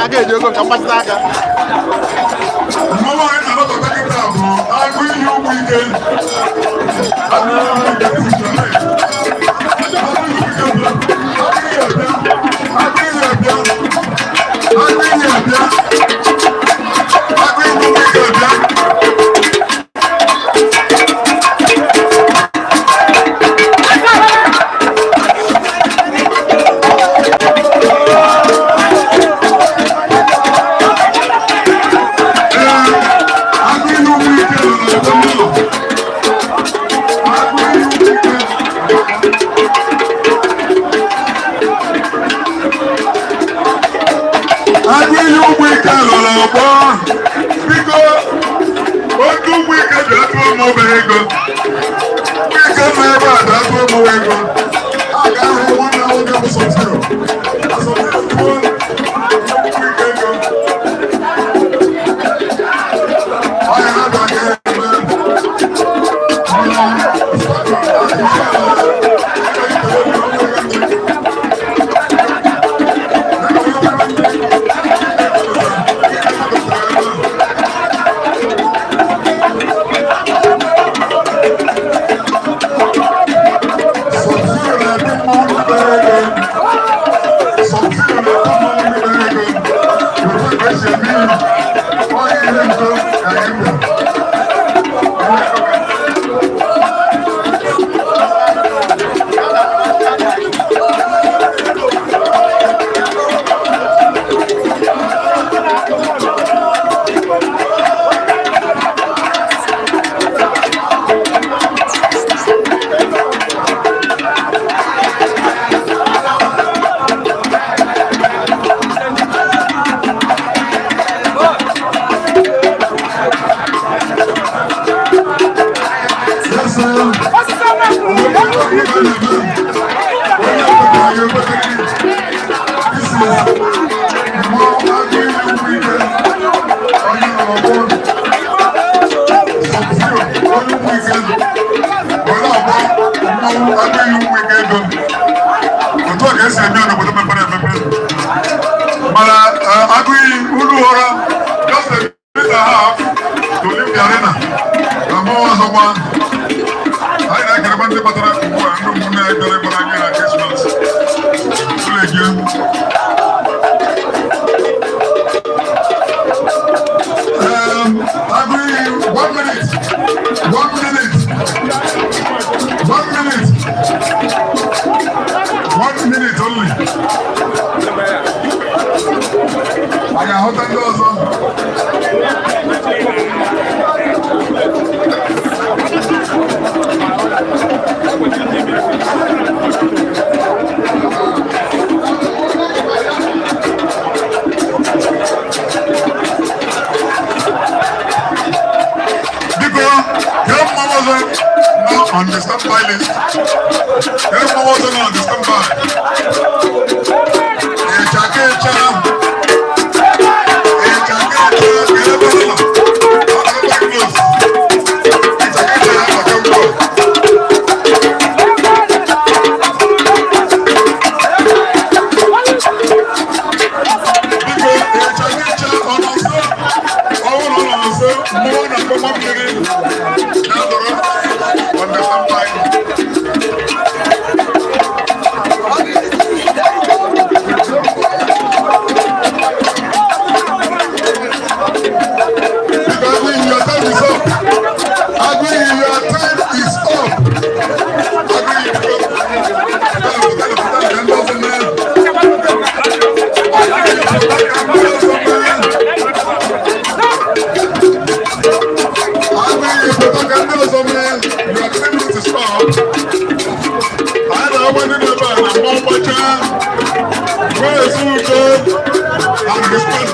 A ga-eji ego nka mgbasịta aka. Mmanwụ anyị na-anabata kịta bụ Agụ Iyi Ụmụ Ike. Agụ Iyi Ụmụ Ike, this is your name. Agụ Iyi Ụmụ Ike bịa. Agụ Iyi abịa. Agụ Iyi abịa. Agụ Iyi abịa. Agụ Iyi Ụmụ Ike abịa. Ee, Agụ Iyi Ụmụ Ike nọ n'ebe ụlọ. Agụ Iyi Ụmụ Ike. Agụ Iyi Ụmụ Ike nọ n'ọgbọ. Biko, otu Ụmụ Ike bịa tụọ m obere ego. Ụmụ Ike nọ ebe a bịa tụọ m ego. A ga-ahụ nwanne nwoke bụ Sọtiro. Sọtiro tụọ Ụmụ Ike ego. Ọ ya ha bịa ka eme. Sọtiro na-ebu mmanwụ obere ego. Sọtiro na-ebu mmanwụ obere ego. Otu ka esi eme ihe. Ọ ihe nto ka anyị bịara. Yes, sir. This is Mmanwụ Agụ Iyi Ụmụ Ike. Onye nọ n'ọgbọ. Sọtiro, onye Ụmụ Ike. Were agba mmanwụ Agụ Iyi Ụmụ Ike ego. Otu a ka esi eme ya n'obodo mepere emepe. Mana Agụ Iyi unu ghọrọ just a minute and a half to leave the arena. Na mmanwụ ọzọkwa. Anyị na-ekelekwa ndị batara ugbu a, ndị ụmụnne anyị bịara ịgbara anyị na Krismas. Ụlọ eke. Agụ Iyi, one minute. One minute. One minute. One minute only. A ga-ahụta ndị ọzọ. Biko, kee mmanwụ ọzọ nọ on the standby list. Kee mmanwụ ọzọ nọ on the standby. Ịchaka ịcha. Ịchaka ịcha, kee ebe ọ nọ. Ọ nọ ebe close. Ịchaka ịcha ya nọ kemgbe. Biko, ịchaka ịcha ọ nọ nso? Ọ bụrụ na ọ nọ nso, mmọnwụ na-akpọ mmiri na-adọrọ on the standby. Biko, Agụ Iyi, your time is up. Agụ Iyi, your time is up. Agụ Iyi, biko. Pụtara, pụtara, pụtara ka ndị ọzọ mee. Agụ Iyi, pụtara ka ndị ọzọ mee. Agụ Iyi, pụta ka ndị ọzọ mee. Your 3 minutes is up. Anyị na-agba ndị na-ebe a na mmọnwụ gbachaa. Wee ezi udo and respect.